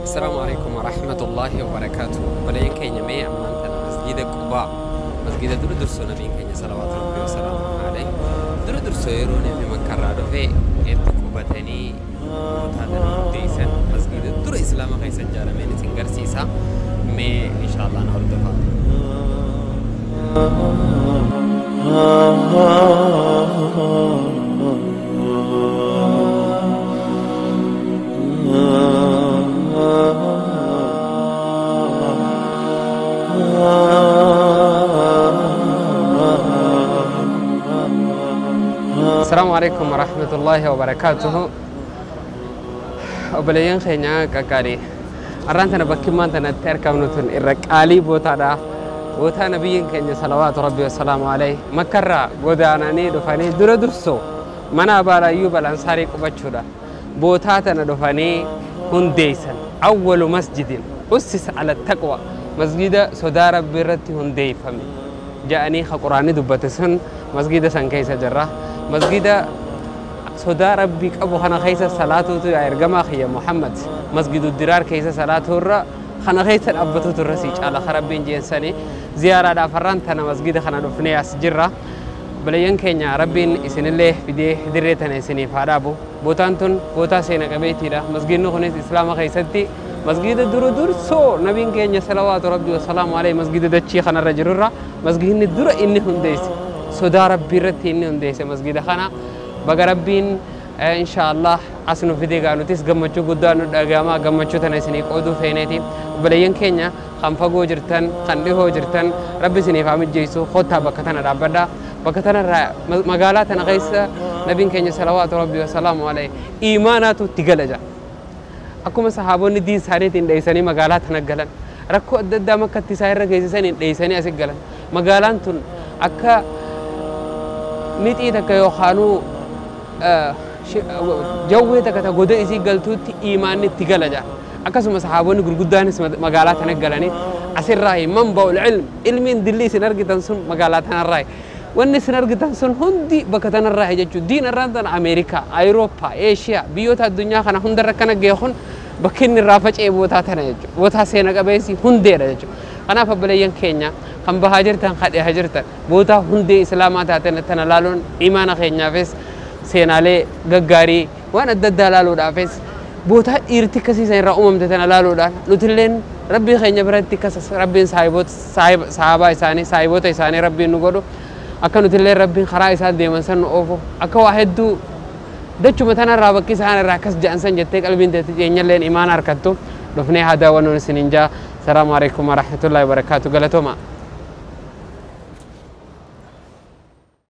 السلام عليكم ورحمة الله وبركاته. Obboleeyyan keenya, mee ammaan tana masjida Qubaa, masjida dura dursoo nabiin keenya salawaatu rabbii wasalaamu alayhi dura dursoo yeroo namni Makkarraa dhufee itti qubatanii bootaa tana hundeessan, masjida dura islaama keessa ijaarameen isin garsiisa. Mee inshallah na hordofaa. السلام عليكم ورحمة الله وبركاته. Obboleeyyan keenya qaqqaalii, har'aan tana bakki maan tanatti argamnu tun irra qaalii bootaadha. Bootaa nabiyyiin keenya salawaatu rabbii wasalaamu alayhi Makkarraa godaananii dhufanii dura dursoo mana Abaa Ayyuub Al-Ansaarii qubachuudha. Bootaa tana dhufanii hundeessan. أول مسجد أسس على التقوى, masgida sodaa rabbii irratti hundeeffame ja'anii ka quraanni dubbate sun masgida san keessa jirra. Masgida sodaa rabbii qabu kana keessa salaatuutu, yaa ergamaa kiyya Muhammad, masgidu diraar keessa salaatuu irra kana keessa dhaabbatuutu irra sii caala ka rabbiin jeensanii ziyaaraadhaaf har'aan tana masgida kana dhufnee as jirra. Obboleeyyan keenya, rabbiin isinillee fidee dirree tana isiniif haa dhaabu. Bootaan tun bootaa seena qabeettiidha. Masgidni kunis islaama keessatti masgida dura dursoo nabiin keenya salawaatu rabbii wasalaamu alayhi masgida dachii kanarra jirurra masgidni dura inni hundeesse, sodaa rabbii irratti inni hundeesse masgida kana. Baga rabbiin insha Allah as nu fide gaa, nutis gammachuu guddaa nu dhagama, gammachuu tana isinii qooduu feeneeti. Obboleeyyan keenya kan fagoo jirtan, kan dhihoo jirtan, rabbi isiniif haa mijjeessu, kottaa bakka tana dhaabbadha. Bakka tanarraa magaalaa tana keessa nabiin keenya salawaatu rabbii wasalaamu alayhi iimaanaatu itti gala jira. Akkuma sahaabonni diin isaaniitiin dheeysanii magaalaa tana galan, rakkoo adda addaa makkatti isaa irra geessisaniin dheeysanii asi galan. Magaalaan tun akka mixii takka yookaanuu jawwee takka ta goda isii galtuutti iimaanni itti gala jira. Akkasuma sahaabonni gurguddaanis magaalaa tana galanii asirraa manba'ul ilm, ilmiin dilli isin argitan sun magaalaa tanarraa, wanni isin argitan sun hundi bakka tanarraa jechuudha. Diin irraan tana Ameerikaa, Awurooppaa, Eeshiyaa, biyyoota addunyaa kana hundarra akkana ga'e kun bakki inni irraa faca'e bootaa tana jechuudha. Bootaa seena qabeessi hundeedha jechuudha. Kanaaf obboleeyyan keenya kan bahaa jirtan, kan dhihaa jirtan, bootaa hundee islaamaa taate tana laaluun imaana keenyaafis, seenaalee gaggaarii waan adda addaa laaluudhaafis, bootaa dhiirti akkasiisan irraa uumamte tana laaluudhaan nutilleen rabbii keenya biratti akkas rabbiin sahaabaa isaanii, saahiboota isaanii rabbiin nu godhu, akka nutillee rabbiin karaa isaan deeman san nu oofu, akka waa hedduu dachuma tanarraa bakki isaan irraa akkas jedhan san jettee qalbiin teetti eenyalleen imaana harkattu dhufnee haa daawwannuun isiniin jaa. Salaamu alaikum warahmatullahi wabarakaatu. Galatooma.